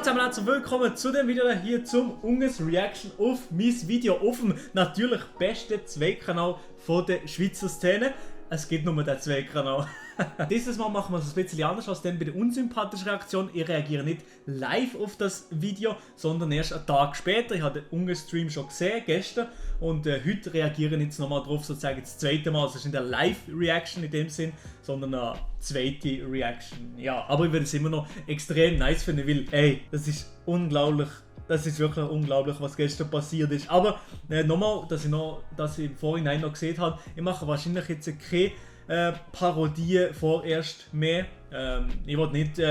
zusammen, herzlich willkommen zu dem Video hier zum Unges Reaction auf mein Video auf dem natürlich besten Zweitkanal von der Schweizer Szene. Es gibt nur den Zweitkanal. Dieses Mal machen wir es ein bisschen anders als dann bei der unsympathischen Reaktion. Ich reagiere nicht live auf das Video, sondern erst einen Tag später. Ich habe den Unges-Stream schon gesehen, gestern. Und heute reagiere ich jetzt nochmal drauf, sozusagen das zweite Mal. Also es ist nicht eine Live-Reaction in dem Sinn, sondern eine zweite Reaction. Ja, aber ich würde es immer noch extrem nice finden, weil, ey, das ist unglaublich. Das ist wirklich unglaublich, was gestern passiert ist. Aber nochmal, dass ich im Vorhinein noch gesehen habe, ich mache wahrscheinlich jetzt keine Parodie vorerst mehr. Ich will nicht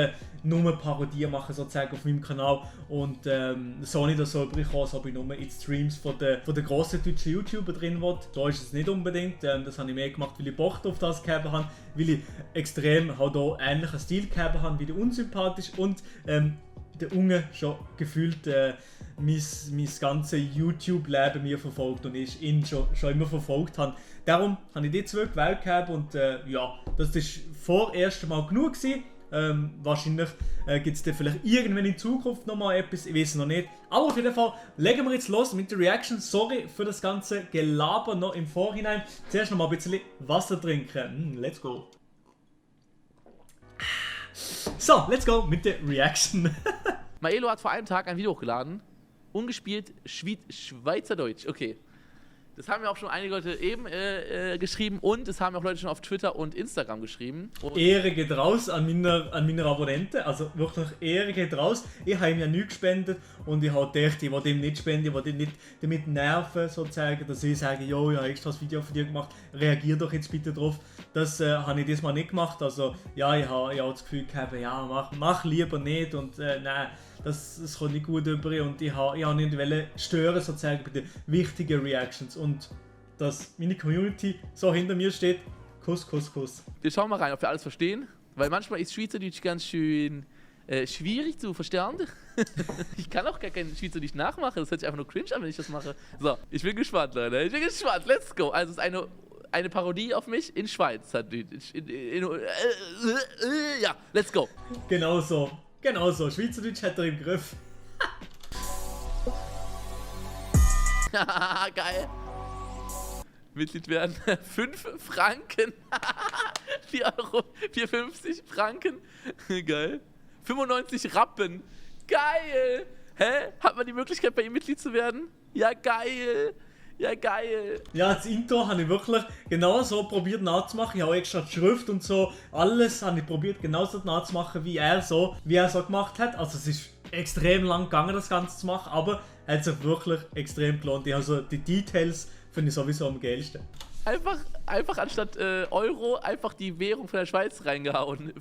nur Parodien machen sozusagen auf meinem Kanal und so nicht so überkommen, als ob ich nur in Streams von der grossen deutschen YouTuber drin will. Da ist es nicht unbedingt. Das habe ich mehr gemacht, weil ich Bock auf das gehabt habe, weil ich extrem halt auch ähnlichen Stil gehabt habe wie der Unsympathisch und der Unge schon gefühlt mein ganzes YouTube-Leben mir verfolgt und ich ihn schon immer verfolgt habe. Darum habe ich die zwei gewählt gehabt und ja, das war vorerst mal genug gewesen. Wahrscheinlich gibt es dann vielleicht irgendwann in Zukunft nochmal etwas, ich weiß es noch nicht. Aber auf jeden Fall legen wir jetzt los mit der Reaction. Sorry für das ganze Gelaber noch im Vorhinein. Zuerst noch mal ein bisschen Wasser trinken. Let's go. So, let's go mit der Reaction. Maelo hat vor einem Tag ein Video hochgeladen. Ungespielt Schweizerdeutsch. Okay. Das haben mir auch schon einige Leute eben geschrieben und es haben auch Leute schon auf Twitter und Instagram geschrieben. Und Ehre geht raus an meine Abonnenten, also wirklich Ehre geht raus. Ich habe ihm ja nichts gespendet und ich habe gedacht, ich will ihm nicht spenden, ich will ihn nicht damit nerven, sozusagen, dass ich sage, jo, ich habe extra das Video für dich gemacht, reagier doch jetzt bitte drauf. Das habe ich diesmal nicht gemacht, also ja, ich habe das Gefühl gehabt, ja, mach lieber nicht und nein. Das kommt nicht gut rüber und ich habe nicht stören sozusagen bei den wichtigen Reactions und dass meine Community so hinter mir steht, Kuss. wir schauen mal rein, ob wir alles verstehen, weil manchmal ist Schweizerdeutsch ganz schön schwierig zu verstehen. Ich kann auch gar kein Schweizerdeutsch nachmachen, das hört sich einfach nur cringe an, wenn ich das mache. So, ich bin gespannt, Leute, ich bin gespannt, let's go. Also es ist eine Parodie auf mich in Schweizerdeutsch. Ja, let's go. Genau so, Schweizerdeutsch hat er im Griff. Geil. Mitglied werden. 5 Franken. 4,50 Franken. Geil. 95 Rappen. Geil. Hä? Hat man die Möglichkeit, bei ihm Mitglied zu werden? Ja, geil. Ja, geil. Ja, das Intro habe ich wirklich genau so probiert nachzumachen. Ich habe extra die Schrift und so, alles habe ich probiert genauso nachzumachen, wie er so gemacht hat. Also es ist extrem lang gegangen, das Ganze zu machen, aber hat sich wirklich extrem gelohnt. Also die Details finde ich sowieso am geilsten. Einfach anstatt Euro einfach die Währung von der Schweiz reingehauen.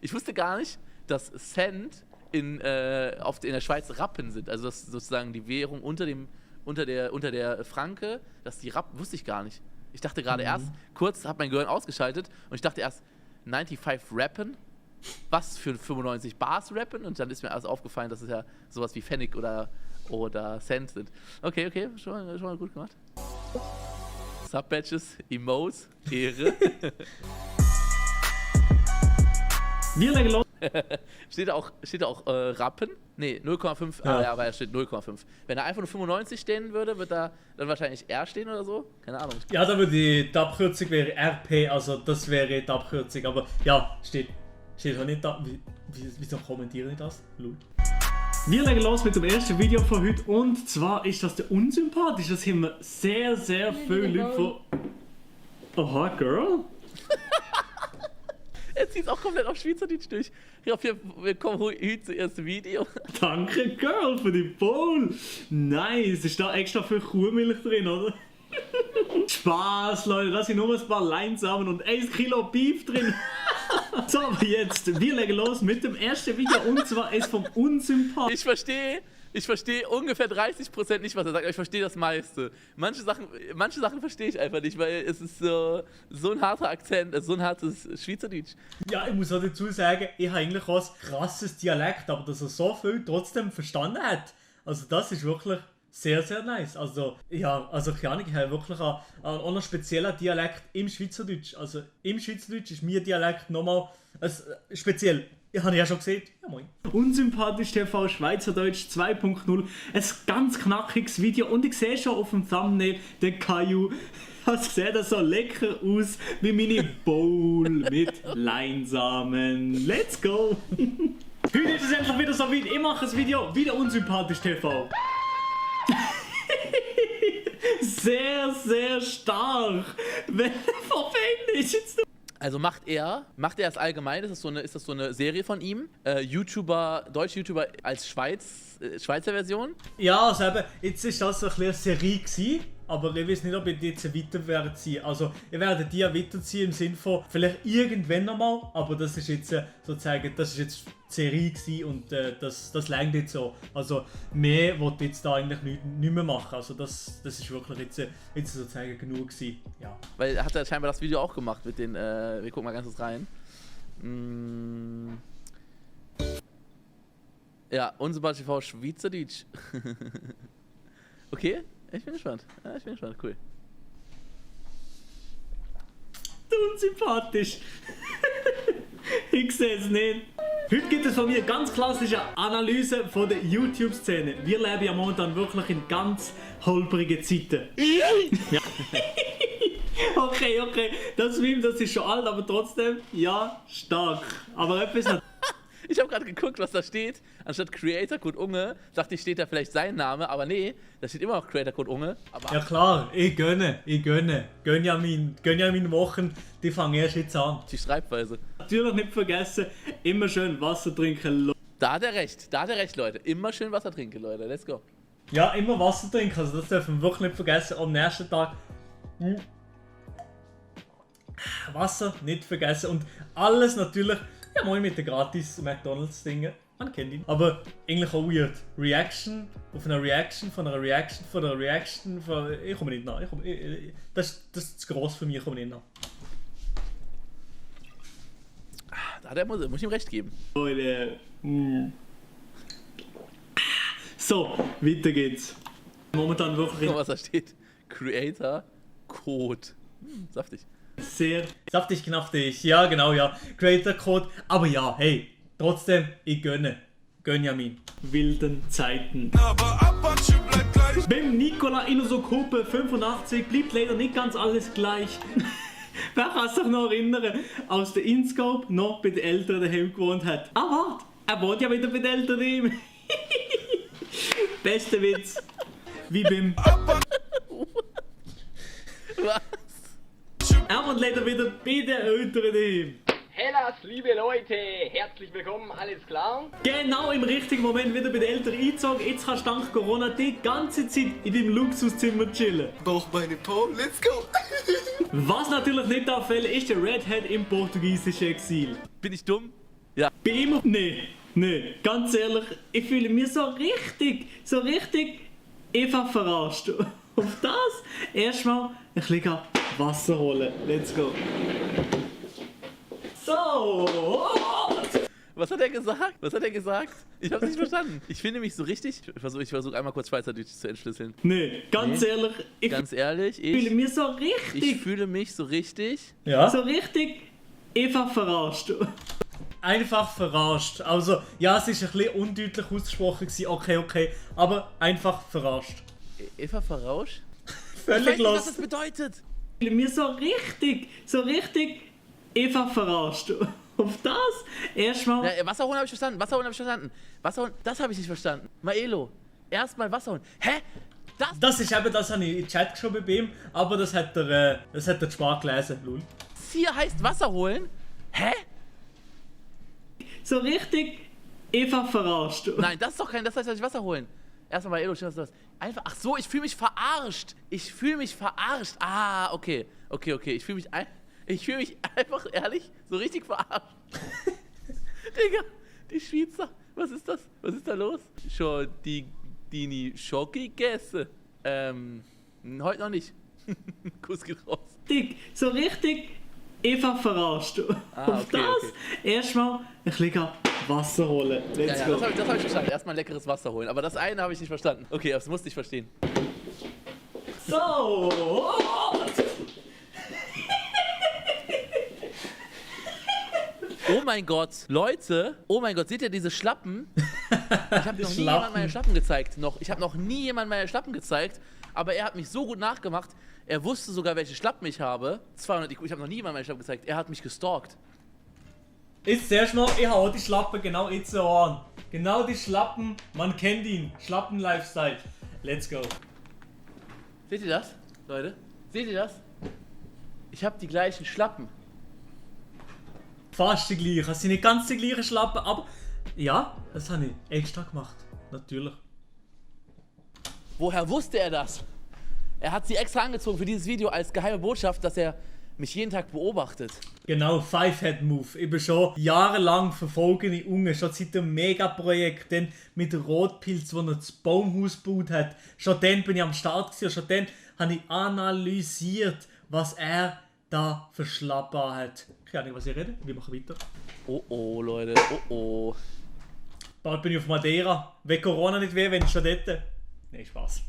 Ich wusste gar nicht, dass Cent in der Schweiz Rappen sind. Also dass sozusagen die Währung unter der Franke, dass die Rappen, wusste ich gar nicht. Ich dachte gerade erst, kurz, habe mein Gehirn ausgeschaltet und ich dachte erst, 95 Rappen? Was für 95 Bars rappen? Und dann ist mir alles aufgefallen, dass es ja sowas wie Pfennig oder Cent sind. Okay, schon mal gut gemacht. Sub-Badges, Emotes, Ehre. Wir legen los. Steht da auch Rappen? Ne, 0,5. Ja. Aber er steht 0,5. Wenn er einfach nur 95 stehen würde, wird da dann wahrscheinlich R stehen oder so? Keine Ahnung. Ja, da würde die Abkürzung wäre RP, also das wäre die Abkürzung. Aber ja, steht auch nicht da. Wieso kommentiere ich das? Lul. Wir legen los mit dem ersten Video von heute und zwar ist das der Unsympathisch. Das haben wir sehr viele Leute von... Aha, Girl? Er zieht es auch komplett auf Schweizerdeutsch durch. Ich hoffe, wir kommen heute zum ersten Video. Danke, Girl, für die Bowl. Nice. Ist da extra viel Kuhmilch drin, oder? Spaß, Leute. Da sind nur ein paar Lines zusammen und 1 Kilo Beef drin. So, aber jetzt, wir legen los mit dem ersten Video und zwar ist vom Unsympath. Ich verstehe ungefähr 30% nicht, was er sagt, aber ich verstehe das meiste. Manche Sachen verstehe ich einfach nicht, weil es ist so ein harter Akzent, so ein hartes Schweizerdeutsch. Ja, ich muss auch dazu sagen, ich habe eigentlich auch ein krasses Dialekt, aber dass er so viel trotzdem verstanden hat. Also das ist wirklich sehr, sehr nice. Also, ja, also keine Ahnung, ich habe wirklich auch einen speziellen Dialekt im Schweizerdeutsch. Also, im Schweizerdeutsch ist mein Dialekt nochmal speziell. Ja, habe ich ja schon gesehen. Ja, moin. Unsympathisch TV Schweizerdeutsch 2.0. Ein ganz knackiges Video. Und ich sehe schon auf dem Thumbnail den Caillou. Das sieht so lecker aus wie meine Bowl mit Leinsamen. Let's go! Heute ist es endlich wieder so weit. Ich mache ein Video wieder Unsympathisch TV. Sehr, sehr stark. Wer von wem ist jetzt noch? Also macht er es allgemein? Ist das so eine Serie von ihm? Deutsch-YouTuber als Schweizer Version? Ja, also eben, jetzt ist das ein bisschen eine Serie gewesen, aber ich weiß nicht, ob ich die jetzt weiter werde ziehen. Also, ich werde die ja weiterziehen im Sinne von, vielleicht irgendwann nochmal, aber das ist jetzt sozusagen, das ist jetzt die Serie gewesen und das reicht jetzt so. Also, mehr wollte ich jetzt da eigentlich nicht mehr machen. Also, das ist wirklich jetzt sozusagen genug gewesen. Ja. Weil er hat ja scheinbar das Video auch gemacht mit den, wir gucken mal ganz kurz rein. Ja, Unsympathisch TV Schweizerdeutsch. Okay, ich bin gespannt. Ja, ich bin gespannt, cool. Unsympathisch. Ich sehe es nicht. Heute gibt es von mir ganz klassische Analyse von der YouTube-Szene. Wir leben ja momentan wirklich in ganz holprigen Zeiten. Ja. Okay. Das Meme, das ist schon alt, aber trotzdem, ja, stark. Aber etwas hat... Ich habe gerade geguckt, was da steht. Anstatt Creator Code Unge, dachte ich, steht da vielleicht sein Name, aber nee, da steht immer noch Creator Code Unge. Aber ja klar, ich gönne. Gönn ja meine Wochen, die fangen erst jetzt an. Die Schreibweise. Natürlich nicht vergessen, immer schön Wasser trinken. Da hat er recht, Leute. Immer schön Wasser trinken, Leute. Let's go. Ja, immer Wasser trinken, also das dürfen wir wirklich nicht vergessen. Am nächsten Tag Wasser nicht vergessen und alles natürlich. Ja, moin mit den gratis McDonalds-Dingen. Man kennt ihn. Aber eigentlich auch weird. Reaction auf eine Reaction von einer Reaction von einer Reaction von... Ich komme nicht nach. Das ist zu gross für mich, ich komme nicht nach. Muss ich ihm recht geben. So, weiter geht's. Momentan wirklich... Guck mal, was da steht. Creator Code. Saftig. Sehr saftig, knaftig. Ja, genau, ja. Creator Code. Aber ja, hey, trotzdem, ich gönne. Gönjamin. Wilden Zeiten. Aber Apache bleibt gleich. Beim Nikola Inosokope 85 blieb leider nicht ganz alles gleich. Wer kann sich noch erinnern, als der InScope noch bei den Eltern daheim gewohnt hat? Ah, warte, er wohnt ja wieder bei den Eltern daheim. Bester Witz. Wie beim... Was? Er wohnt leider wieder bei den Eltern daheim. Hellas, liebe Leute, herzlich willkommen, alles klar? Genau im richtigen Moment wieder bei den Eltern eingezogen. Jetzt kannst du dank Corona die ganze Zeit in deinem Luxuszimmer chillen. Bauchbeine Po, let's go! Was natürlich nicht auffällt, ist der Redhead im portugiesischen Exil. Bin ich dumm? Ja. Bei ihm? Nee, ganz ehrlich, ich fühle mich so richtig Eva verarscht. Auf das erstmal ein bisschen Wasser holen. Let's go. So. Was hat er gesagt? Ich hab's nicht verstanden. Ich finde mich so richtig... Ich versuch einmal kurz Schweizerdeutsch zu entschlüsseln. Nee, ganz ehrlich, ich fühle mich so richtig... Ich fühle mich so richtig... Ja? So richtig Eva verarscht. Einfach verarscht. Also, ja, es ist ein bisschen undeutlich ausgesprochen gewesen. Okay, aber einfach verarscht. Eva verarscht? Völlig ich weiß nicht, los. was das bedeutet. Ich fühle mich so richtig Eva verarscht. Auf das erstmal... Ja, Wasser holen habe ich verstanden. Wasser holen, das habe ich nicht verstanden. Maelo, erstmal Wasser holen. Hä? Das ist eben, das habe ich in den Chat geschrieben bei ihm, aber das hat der Spar gelesen, lul. Das hier heißt Wasser holen? Hä? So richtig Eva verarscht. Nein, das ist doch kein, das heißt nicht Wasser holen. Erstmal Maelo, was ist das? Einfach, ach so, ich fühle mich verarscht. Ah, okay. Ich fühle mich einfach, ehrlich, so richtig verarscht. Digga, die Schweizer, was ist das? Was ist da los? Schon die Schoki gegessen? Heute noch nicht. Kuss geht raus. So richtig Eva verarscht. Auf das erstmal ein bisschen Wasser holen. Let's Ja, go. das hab ich verstanden. Erstmal leckeres Wasser holen. Aber das eine habe ich nicht verstanden. Okay, das musste ich verstehen. So. Oh mein Gott, Leute. Oh mein Gott, seht ihr diese Schlappen? Ich habe noch nie Schlappen. jemand meine Schlappen gezeigt. Ich habe noch nie jemand meine Schlappen gezeigt. Aber er hat mich so gut nachgemacht. Er wusste sogar, welche Schlappen ich habe. 200 IQ. Ich habe noch nie jemand meine Schlappen gezeigt. Er hat mich gestalkt. Jetzt zuerst mal, ich hau die Schlappen genau jetzt so an. Genau die Schlappen, man kennt ihn. Schlappen-Lifestyle. Let's go. Seht ihr das, Leute? Seht ihr das? Ich habe die gleichen Schlappen. Fast die gleiche. Es sind nicht ganz die gleichen Schlappen, aber ja, das habe ich extra gemacht. Natürlich. Woher wusste er das? Er hat sie extra angezogen für dieses Video als geheime Botschaft, dass er mich jeden Tag beobachtet. Genau, Five-Head-Move. Ich bin schon jahrelang verfolgende Unge, schon seit dem Megaprojekt, dann mit Rotpilz, wo er das Baumhaus gebaut hat. Schon dann bin ich am Start gewesen, schon dann habe ich analysiert, was er da für Schlappen hat. Keine Ahnung, was ich rede, wir machen weiter. Oh oh, Leute, oh oh. Bald bin ich auf Madeira. Wenn Corona nicht wäre, wenn ich schon dort. Nee, Spaß.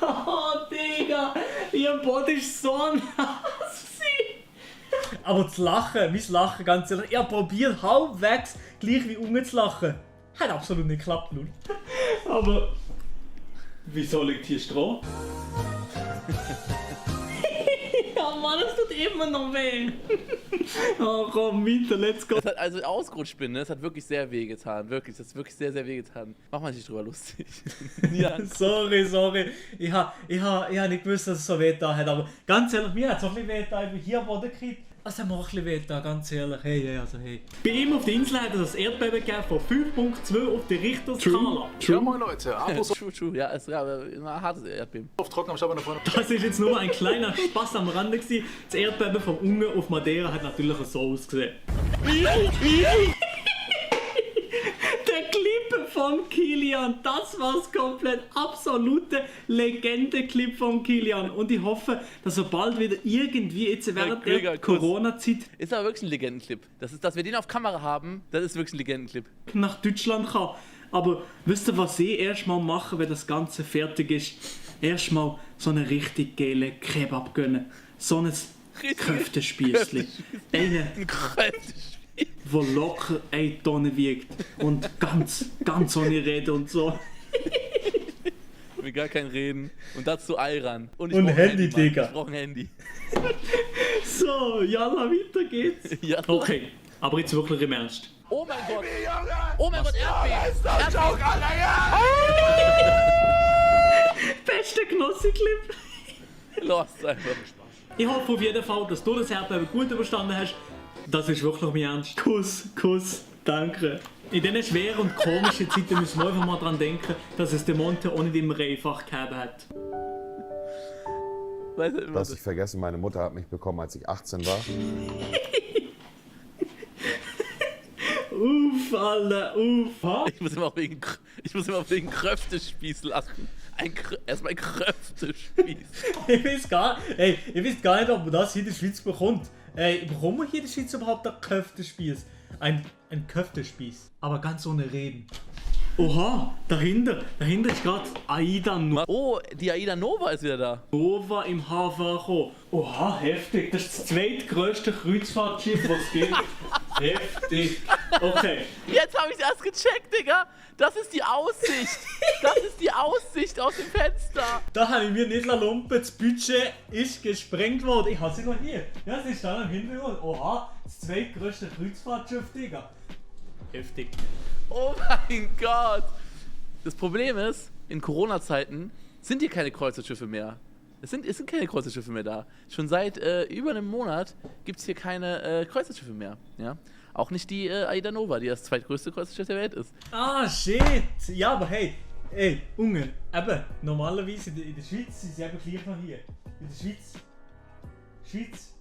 Oh, Digga! Ihr Body ist so ein Aber das Lachen, mein Lachen, ganz ehrlich, ich habe probiert, halbwegs gleich wie Unge zu lachen. Hat absolut nicht geklappt, nun. Aber wieso liegt hier Stroh? Ja, Mann, es tut immer noch weh. Oh, komm, weiter, let's go. Das hat also ausgerutscht bin, ne? Das hat wirklich sehr weh getan. Wirklich, das hat wirklich sehr, sehr weh getan. Mach mal nicht drüber lustig. Ja. Sorry. Ich hab nicht gewusst, dass es so weh da hat. Aber ganz ehrlich, mir hat es auch ein bisschen weh da. Ich bin hier am Boden gekriegt. Es hat mir auch ein bisschen weh da, ganz ehrlich. Hey. Bei ihm auf der Insel hat es ein Erdbeben gegeben von 5.2 auf der Richterskala. Ja, moin Leute, Abos True. Ja, es war ein hartes Erdbeben. auf Trocken am Schaber nach vorne. Das ist jetzt nur ein kleiner Spaß am Rande gewesen. Das Erdbeben vom Unge auf Madeira hat natürlich so ausgesehen. Der Clip von Kilian, das war's komplett. Absolute Legende-Clip von Kilian. Und ich hoffe, dass er bald wieder irgendwie jetzt während Krieger, der Kuss. Corona-Zeit Ist aber wirklich ein Legendenclip. Dass wir den auf Kamera haben, das ist wirklich ein Legendenclip. nach Deutschland kann. Aber wisst ihr, was ich erstmal mache, wenn das Ganze fertig ist? Erstmal so eine richtig geile Kebab gönnen. So ein Köftespießli. Einen, Ein kräftiges Spiel. der locker 1 Tonne wiegt. Und ganz ohne Rede und so. Mit gar kein Reden. Und dazu Ayran. ich Und brauch ein Handy, Mann. Digga. Ich brauch ein Handy. So, jalla, weiter geht's. Ja. Okay, aber jetzt wirklich im Ernst. Oh mein Gott. Oh mein Gott, Erdbeben. Bester Genossi-Clip. Lost einfach. Ich hoffe auf jeden Fall, dass du das Erdbeben gut überstanden hast. Das ist wirklich mein Ernst. Kuss, danke. In diesen schweren und komischen Zeiten müssen wir einfach mal dran denken, dass es der Monte auch nicht immer einfach gehabt hat. Weißt du, Was ich vergessen, meine Mutter hat mich bekommen, als ich 18 war. Uff, Alter, uff. Ha? Ich muss immer auf wegen Kröftespieß lachen. Erstmal ein Kröftespieß. Ich weiß gar nicht, ob man das hier in der Schweiz bekommt. Bekommen wir hier in der Schweiz überhaupt einen Köftespieß? Ein Köftespieß, aber ganz ohne Reden. Oha, dahinter ist gerade Aida Oh, die Aida Nova ist wieder da. Nova im Hafen gekommen. Oha, heftig. Das ist das zweitgrößte Kreuzfahrtschiff, was es gibt. Heftig. Okay. Jetzt habe ich es erst gecheckt, Digga. Das ist die Aussicht. Das ist die Aussicht aus dem Fenster. Da habe ich mir nicht lumpen. Das Budget ist gesprengt worden. Ich habe sie noch hier. Ja, sie ist da im Hintergrund. Oha, das zweitgrößte Kreuzfahrtschiff, Digga. Heftig. Oh mein Gott. Das Problem ist, in Corona-Zeiten sind hier keine Kreuzfahrtschiffe mehr. Es sind keine Kreuzfahrtschiffe mehr da. Schon seit über einem Monat gibt es hier keine Kreuzfahrtschiffe mehr. Ja? Auch nicht die Aida Nova, die das zweitgrößte Kreuzfahrtschiff der Welt ist. Ah, shit. Ja, aber hey, Unge, eben, normalerweise in der Schweiz sind sie eben gleich noch hier. In der Schweiz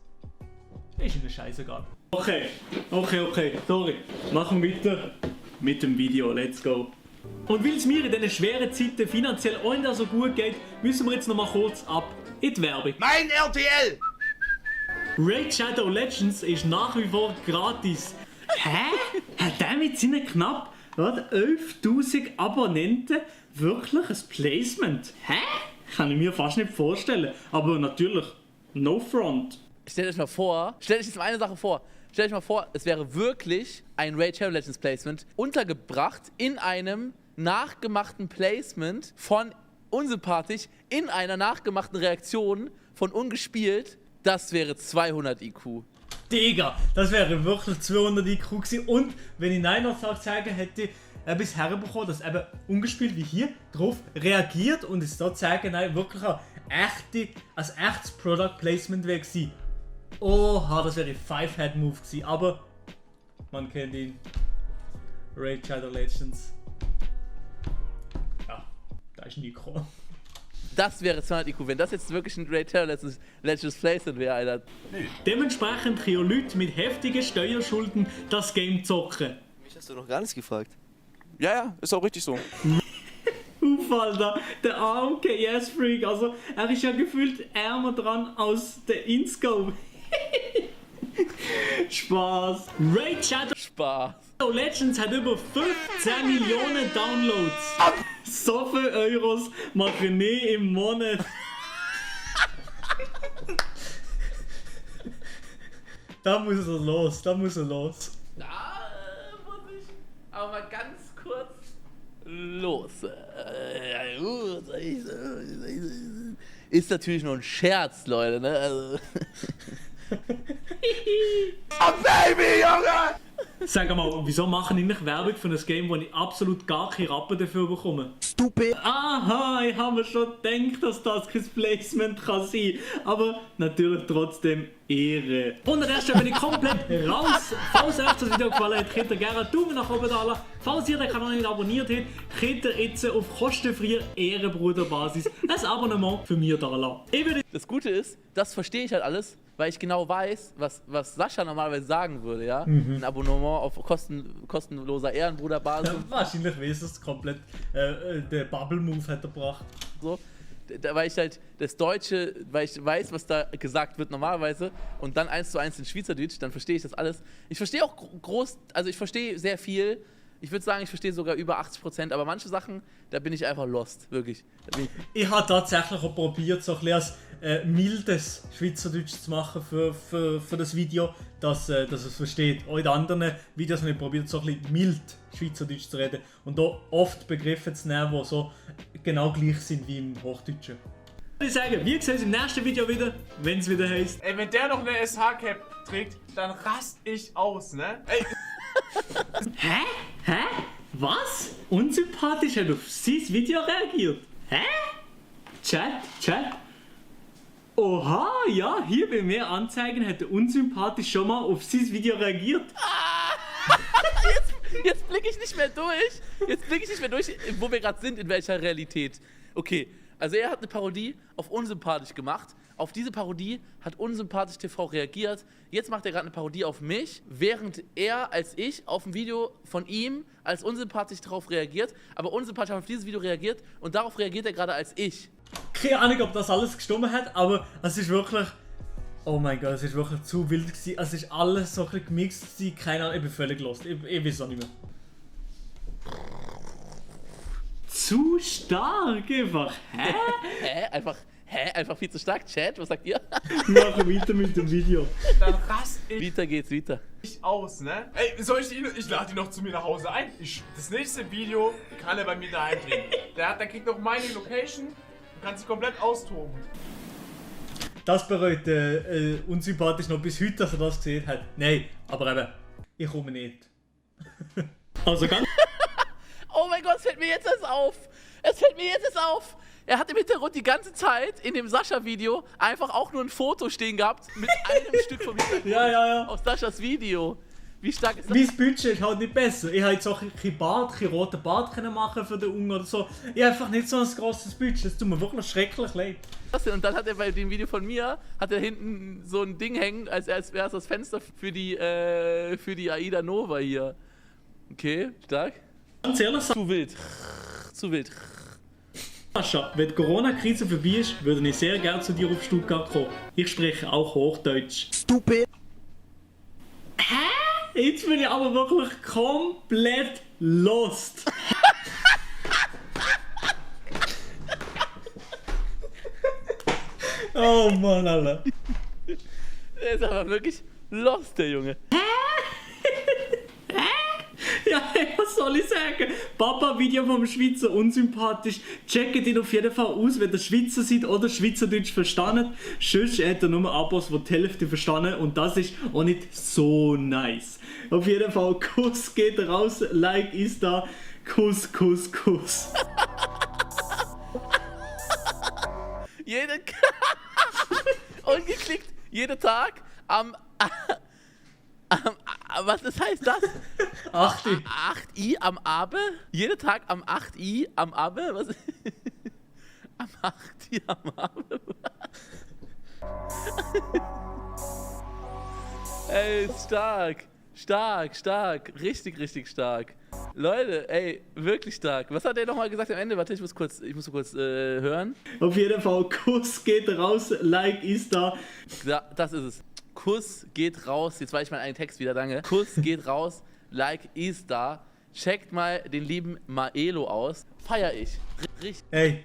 ist ihnen scheißegal. Okay, sorry. Machen wir weiter mit dem Video, let's go. Und weil es mir in diesen schweren Zeiten finanziell auch nicht so gut geht, müssen wir jetzt noch mal kurz ab in die Werbung. Mein RTL! Raid Shadow Legends ist nach wie vor gratis. Hä? Hat der mit seinen knapp 11.000 Abonnenten wirklich ein Placement? Hä? Kann ich mir fast nicht vorstellen. Aber natürlich, no front. Stellt euch mal vor, stellt euch jetzt mal eine Sache vor. Stellt euch mal vor, es wäre wirklich ein Raid Shadow Legends Placement untergebracht in einem nachgemachten Placement von Unsympathisch in einer nachgemachten Reaktion von Ungespielt. Das wäre 200 IQ. Digga, das wäre wirklich 200 IQ gewesen. Und wenn ich Nein noch sagen hätte er bisher bekommen, dass eben ungespielt wie hier drauf reagiert und es da zeigen, nein, wirklich ein echtes Product Placement wäre gewesen. Oha, das wäre ein 5-Head-Move gewesen, aber man kennt ihn. Raid Shadow Legends. Ja, da ist Nico. Das wäre 200 IQ, wenn das jetzt wirklich ein Raid Shadow Legends Placement wäre, Alter. Dementsprechend können Leute mit heftigen Steuerschulden das Game zocken. Mich hast du noch gar nichts gefragt. Ja, ist auch richtig so. Alter, der arme KS-Freak, also er ist ja gefühlt ärmer dran als der InScope. Spaß. Raid Shadow Legends hat über 15 Millionen Downloads. So viele Euros machen nie im Monat. Da muss er los, Da muss ich aber mal ganz kurz los. Ist natürlich nur ein Scherz, Leute, ne? Also. Oh Baby, Junge! Sag mal, wieso machen die nicht Werbung für ein Game, wo ich absolut gar keine Rappen dafür bekomme? Stupid! Aha, ich habe mir schon gedacht, dass das kein Placement kann sein. Aber natürlich trotzdem Ehre. Und an der Stelle bin ich komplett raus. Falls euch das Video gefallen hat, könnt ihr gerne einen Daumen nach oben da lassen. Falls ihr den Kanal nicht abonniert habt, könnt ihr jetzt auf kostenfreier Ehrenbruderbasis ein Abonnement für mich da lassen. Das Gute ist, das verstehe ich halt alles, weil ich genau weiß, was Sascha normalerweise sagen würde, ja? Ein Abonnement auf kostenloser Ehrenbruderbasis. Ja, wahrscheinlich weiß es komplett. Der Bubble-Move hat er gebracht. So. Weil ich halt das Deutsche, weil ich weiß, was da gesagt wird normalerweise und dann 1:1 in Schweizerdeutsch, dann verstehe ich das alles. Ich verstehe auch ich verstehe sehr viel. Ich würde sagen, ich verstehe sogar über 80%, aber manche Sachen, da bin ich einfach lost, wirklich. Ich habe tatsächlich auch probiert, so ein bisschen mildes Schweizerdeutsch zu machen für das Video, dass es versteht. Auch in den anderen Videos habe ich probiert, so ein bisschen mild Schweizerdeutsch zu reden und da oft Begriffe zu nehmen, die so genau gleich sind wie im Hochdeutschen. Ich sage, wir sehen uns im nächsten Video wieder, wenn es wieder heißt. Ey, wenn der noch eine SH-Cap trägt, dann rast ich aus, ne? Ey. Hä? Was? Unsympathisch hat auf sein Video reagiert? Hä? Chat? Oha, ja, hier bei mir Anzeigen hat der Unsympathisch schon mal auf sein Video reagiert. Jetzt blicke ich nicht mehr durch. Wo wir gerade sind, in welcher Realität. Okay, also er hat eine Parodie auf Unsympathisch gemacht. Auf diese Parodie hat Unsympathisch TV reagiert. Jetzt macht er gerade eine Parodie auf mich, während er als ich auf ein Video von ihm als Unsympathisch darauf reagiert. Aber Unsympathisch hat auf dieses Video reagiert und darauf reagiert er gerade als ich. Keine Ahnung, ob das alles gestimmt hat, aber es ist wirklich... Oh mein Gott, es ist wirklich zu wild gewesen. Es ist alles so ein bisschen gemixt gewesen. Keine Ahnung, ich bin völlig lost. Ich weiß auch nicht mehr. Zu stark einfach. Einfach viel zu stark, Chat, was sagt ihr? Machen weiter mit dem Video. Dann rast ich Weiter. aus, ne? Ey, ich lade ihn noch zu mir nach Hause ein. Das nächste Video kann er bei mir daheim drehen. Der kriegt noch meine Location und kann sich komplett austoben. Das bereut Unsympathisch noch bis heute, dass er das gesehen hat. Nein, aber eben, ich komme nicht. Also ganz... Oh mein Gott, es fällt mir jetzt erst auf. Er hat im Hintergrund die ganze Zeit in dem Sascha-Video einfach auch nur ein Foto stehen gehabt mit einem Stück vom Hintergrund Ja. aus Saschas Video. Wie stark ist das? Mein Budget ist halt nicht besser. Ich hätte jetzt auch keinen roten Bart können machen für den Unge oder so. Ich habe einfach nicht so ein grosses Budget. Das tut mir wirklich schrecklich leid. Und dann hat er bei dem Video von mir, hat er hinten so ein Ding hängen, als wäre es das Fenster für die Aida Nova hier. Okay, stark. Ganz ehrlich, Zu wild. Sascha, wenn die Corona-Krise vorbei ist, würde ich sehr gerne zu dir auf Stuttgart kommen. Ich spreche auch Hochdeutsch. Stupid. Jetzt bin ich aber wirklich komplett lost. Oh Mann, Alter. Der ist aber wirklich lost, der Junge. Ja, was soll ich sagen? Papa-Video vom Schweizer unsympathisch. Checkt ihn auf jeden Fall aus, wenn ihr Schweizer seid oder Schweizerdeutsch verstanden. Sonst hat er nur Abos, die die Hälfte verstanden und das ist auch nicht so nice. Auf jeden Fall, Kuss geht raus, Like ist da. Kuss, Kuss, Kuss. Ungeklickt, jeden Tag was das heißt das? 8. 8 I am Abend? Jeden Tag am 8 I am Abend? Was? Am 8 I am Abend? Ey, stark. Stark, stark. Richtig, richtig stark. Leute, ey, wirklich stark. Was hat er nochmal gesagt am Ende? Warte, ich muss kurz hören. Auf jeden Fall, Kuss geht raus, Like ist da. Ja, das ist es. Kuss geht raus. Jetzt weiß ich meinen eigenen Text wieder, danke. Kuss geht raus, Like ist da. Checkt mal den lieben Maelo aus. Feier ich. Richtig Hey,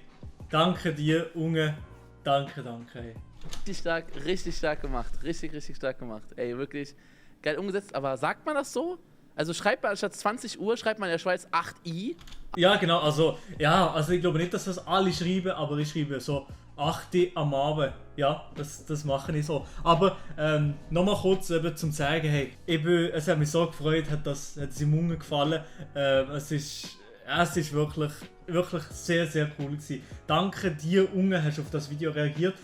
danke dir, Unge. Danke, ey. richtig stark gemacht. Richtig, richtig stark gemacht. Ey, wirklich geil umgesetzt. Aber sagt man das so? Also schreibt man anstatt 20 Uhr, schreibt man in der Schweiz 8 I. Ja, genau, also ich glaube nicht, dass das alle schreiben, aber ich schreibe so 8 am Abend. Ja, das mache ich so. Aber nochmal kurz eben zum sagen, hey, es hat mich so gefreut, hat es im Mund gefallen. Es ist wirklich sehr, sehr cool gewesen. Danke dir, Unge, hast du auf das Video reagiert.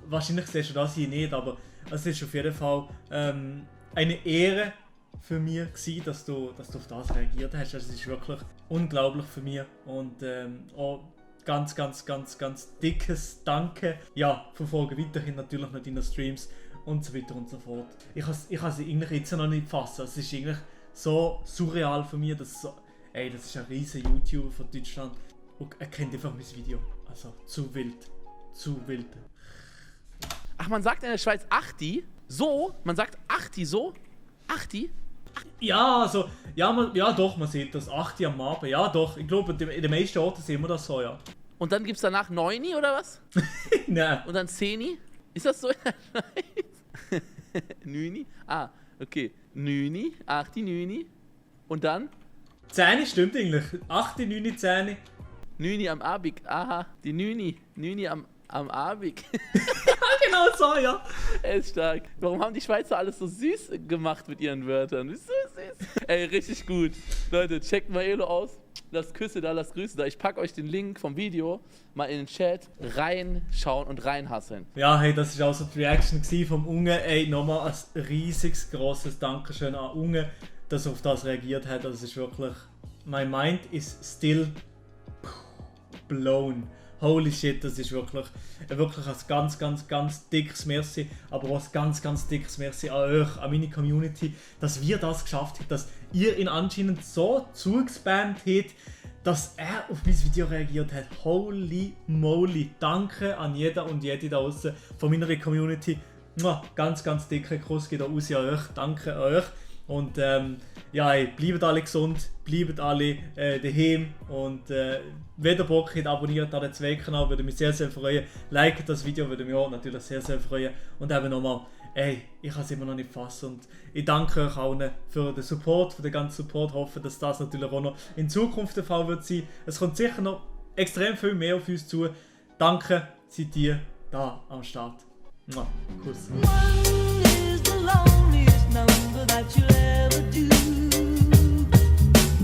Wahrscheinlich siehst du das hier nicht, aber es ist auf jeden Fall eine Ehre für mich gewesen, dass du auf das reagiert hast. Es ist wirklich unglaublich für mich und auch ganz dickes Danke. Ja, verfolge weiterhin natürlich noch deine Streams und so weiter und so fort. Ich kann sie eigentlich jetzt noch nicht fassen. Es ist eigentlich so surreal für mich, dass so, das ist ein riesen YouTuber von Deutschland und er kennt einfach mein Video. Also zu wild. Ach, man sagt in der Schweiz 8 so? Man sagt 8 so? 8? Ja, also, ja doch, man sieht das 8 am Abend. Ja doch, ich glaube, in den meisten Orten sehen wir das so, ja. Und dann gibt's danach 9 oder was? Nein. Und dann 10? Ist das so in der Schweiz? 9? Ah, okay. 9, 8, 9. Und dann? 10 stimmt eigentlich. 8, 9, 10. 9 am Abend. Aha, die 9 am Abend. Genau so, ja. Er ist stark. Warum haben die Schweizer alles so süß gemacht mit ihren Wörtern? Ist so süß. Ey, richtig gut. Leute, checkt Maelo aus. Lasst Küsse da, lasst Grüße da. Ich packe euch den Link vom Video mal in den Chat. Reinschauen und reinhasseln. Ja, hey, das war auch so die Reaction vom Unge. Ey, nochmal ein riesiges, grosses Dankeschön an Unge, dass er auf das reagiert hat. Das ist wirklich... My mind is still blown. Holy shit, das ist wirklich ein ganz dickes Merci, aber auch ein ganz dickes Merci an euch, an meine Community, dass wir das geschafft haben, dass ihr ihn anscheinend so zugespammt habt, dass er auf mein Video reagiert hat. Holy moly, danke an jeder und jede da draußen von meiner Community. Ganz dicker Kuss geht auch raus an euch, danke an euch. Und ja, ey, bleibt alle gesund, bleibt alle daheim und wenn ihr Bock habt, abonniert den Zwei-Kanal, würde mich sehr, sehr freuen. Liket das Video, würde mich auch natürlich sehr, sehr freuen. Und eben nochmal, ey, ich kann es immer noch nicht fassen und ich danke euch allen für den Support, für den ganzen Support. Ich hoffe, dass das natürlich auch noch in Zukunft der Fall wird sein. Es kommt sicher noch extrem viel mehr auf uns zu. Danke, seid ihr da am Start. Kuss. One is the loneliest number that you'll ever